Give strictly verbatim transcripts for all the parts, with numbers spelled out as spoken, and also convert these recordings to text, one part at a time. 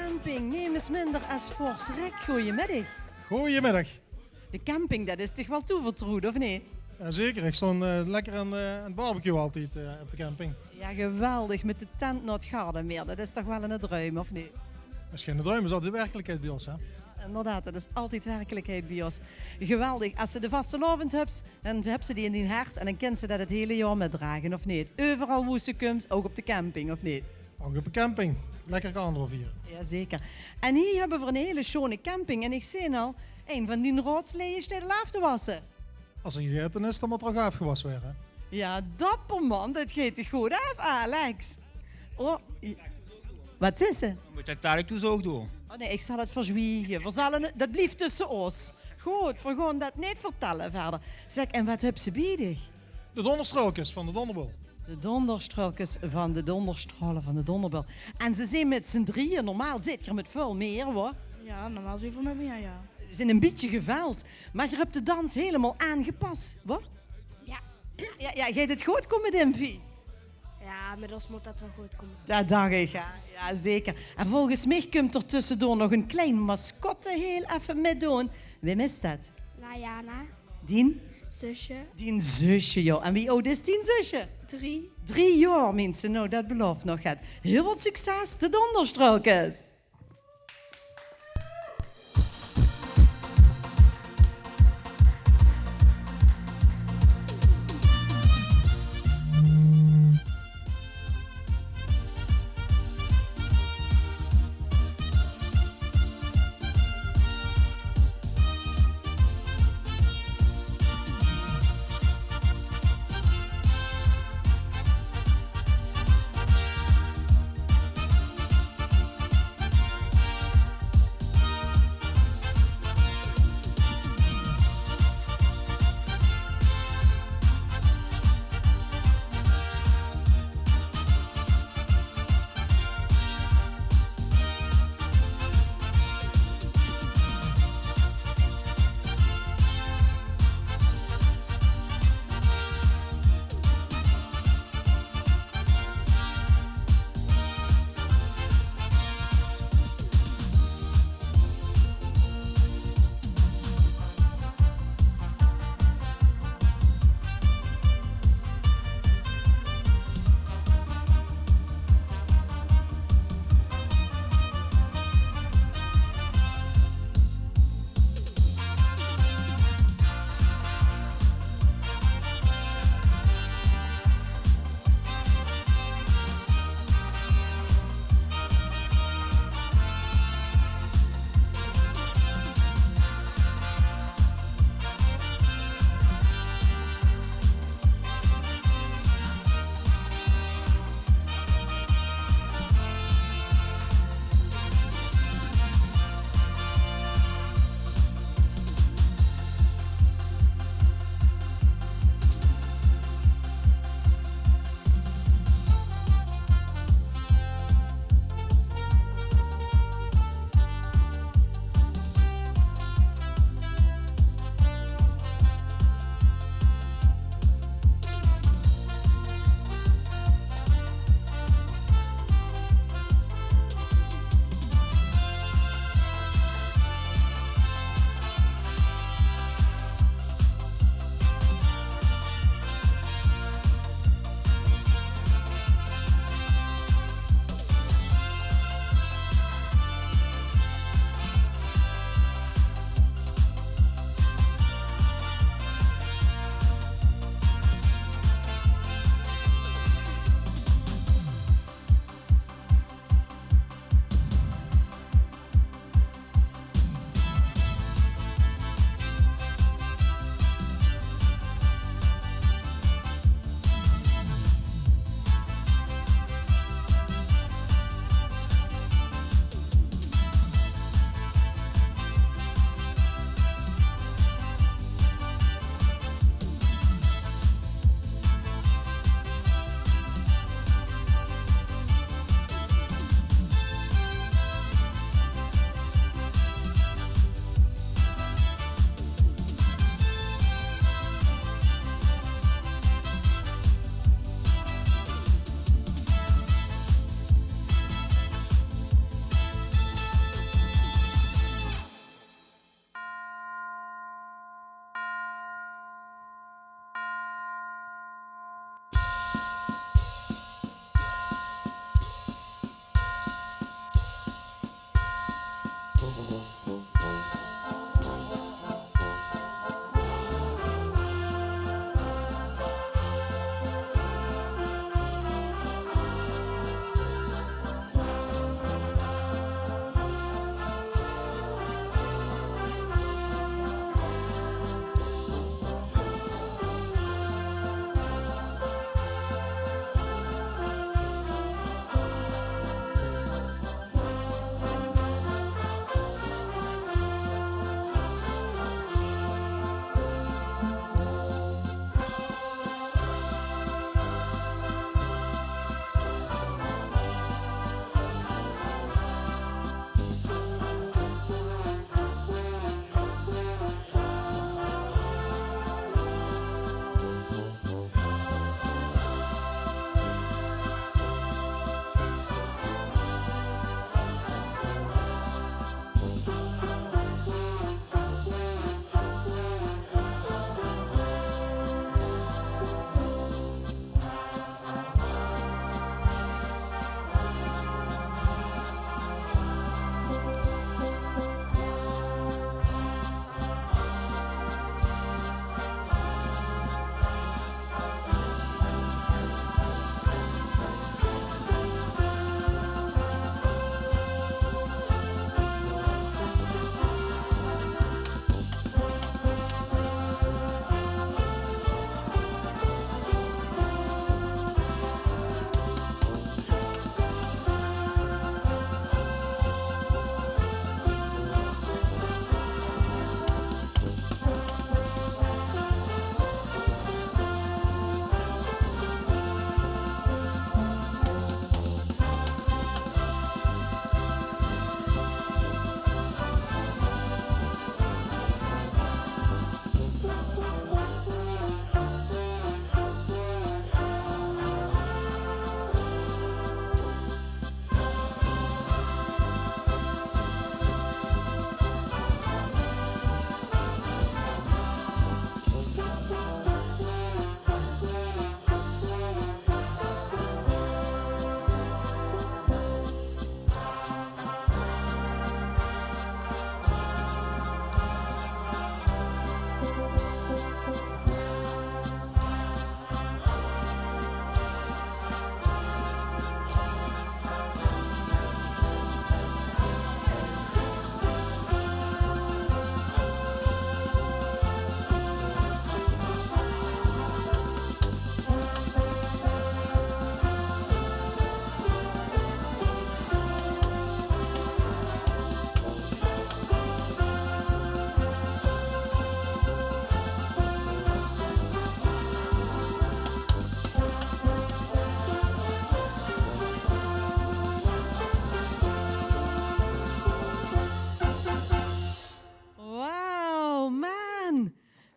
Camping, nemes minder es Vors Rick. Gojemiddig. Gojemiddig. De camping, det is dich waal toevertroewd, of neet? Jao, zeker. Ich stóng, eh, lekker aan, eh, aan 't barbecue altied, eh, op de camping. Jao, geweldig. Mit de tent nao 't Gardameer. Det is toch waal eine druim, of neet? Det is geine druim, det is altied werkelikheid bie ós, hè? Inderdaad, det is altied werkelikheid bie ós. Geweldig. Es se de vastelaovend höbs, dan höbs se die in dien hert en dan kins se det 't hiele jaor mitdrage, of neet? Euveral wo se kums, ouch op de camping, of neet? Ouch op de camping. Lekker carnaval viere. Jao, zeker. En hie höbbe v'r ein hele sjone camping. En ich zeen al, ein van dien raodslieje steit al aaf te wasse. Es 'r gegaete is, dan mót 'r ouch aafgewasse waere. Jao, dapper man. Det geit dich good aaf, Alex. Oh, i-, waat zaes se? Mót det dalik dus ouch doon? Oh nae, ich zal 't verzwiege. V'r zalle 't, det blief tösse ós. Good, v'r gaon det neet vertèlle wiejer. Zèk, en waat höbs se bie dich? De donderstraolkes van de Donderbul. De donderstraolkes van de Donderstraole van de Donderbul. En ze zeen mit z'n drieje. Normaal zit geer mit väöl mieë, huur. Jao, normaal zeen v'r mit mieë, jao. Ze zeen ein bietje geveld, mer geer höb de dans hielemaol aangepas, huur? Jao. Jao, jao, geit 't good kómme, Dimfie? Jao, mit ós mót det waal good kómme. Det dach ich, jao. Jao, zeker. En volges mich kump d'r tössedoor nog ein klein mascotte hiel effe mitdoon. Wae is det? Lajana. Dien? Zusje. Dien zusje, jao. En wie aod is dien zusje? Drie. Drie jaor, minse. Nou, det belaof nog get. Hiel väöl succes, de Donderstraolkes.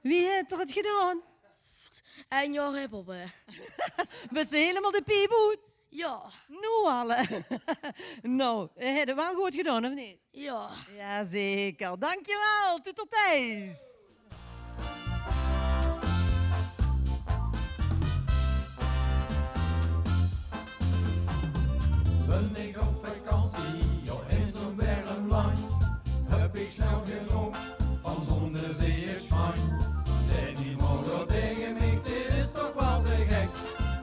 Wie haet 'r 't gedaon? En jao, Rip op, hè. Bis se hielemaol de piep oet? Jao. Noe al, hè? Noe, haet 't waal good gedaon, of neet? Jao. Jao, zeker. Dankjewel, Toetertijs. Bin ich op vakantie, jao, in zoe'n werm landj, höb ich snel genóg van zónnezeeësj mandj. Zaet mien vrouw dao taenge mich: "Dit is toch waal te gek.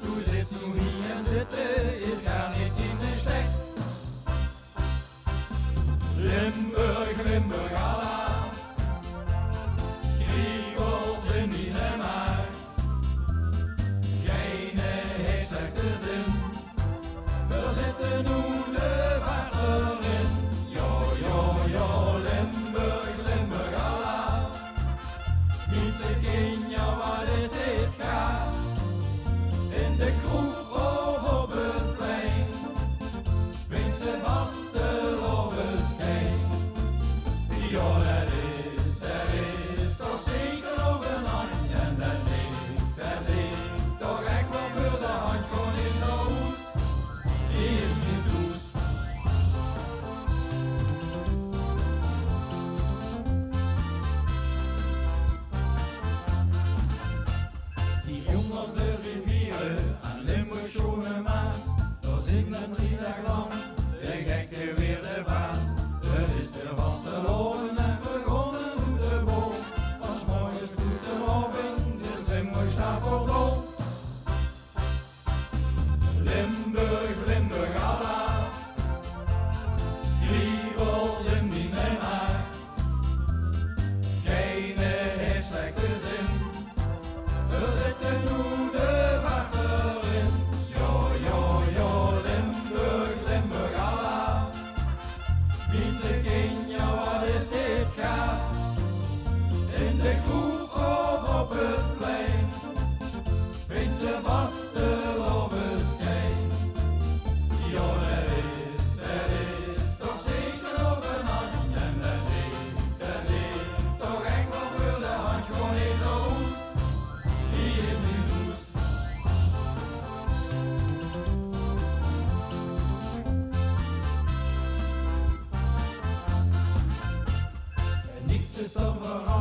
Doe zits noe hie in de hitte, is gaar neet in de stek." Limburg, Limburg, alaaf. Kriebels in miene maag. Geine haet slechte zin. Veer zitte noe de vaart d'rin. Jao, jao, jao, Limburg, Limburg, alaaf. Minsekinj, jao, waat is dit gaaf. In de kroeg of op 't plein. Vinjs se vastelaovesgein? Jao, det is, det is toch zeker nog ein handj. En det ligk, det ligk toch ech waal veur de handj, gewoon in de hoes. Hie is mien thoes. Hie ónger de riviere aan Limburg sjoon de Maas, dao zeen v'r drie daag lang de gekke weer de baas. 't Is weer vastelaovend en v'r gaon oet de bol. Van 's morges toet de aovend is Limburg stapeldol. Limburg, Limburg, alaaf. Kriebels in miene maag. Geine haet slechte zin. Veer zitte noe de vaart d'rin. Jao, jao, jao, Limburg, Limburg, alaaf. Minsekinj, jao, waat is dit gaaf. In de kroeg of op 't plein. Vinjs se vastelaovesgein? Jao, det is, det is toch zeker nog ein handj. En det ligk, det ligk toch ech waal veur de handj, gewoon in de hoes. Hie is mien thoes. Niks is te verandere.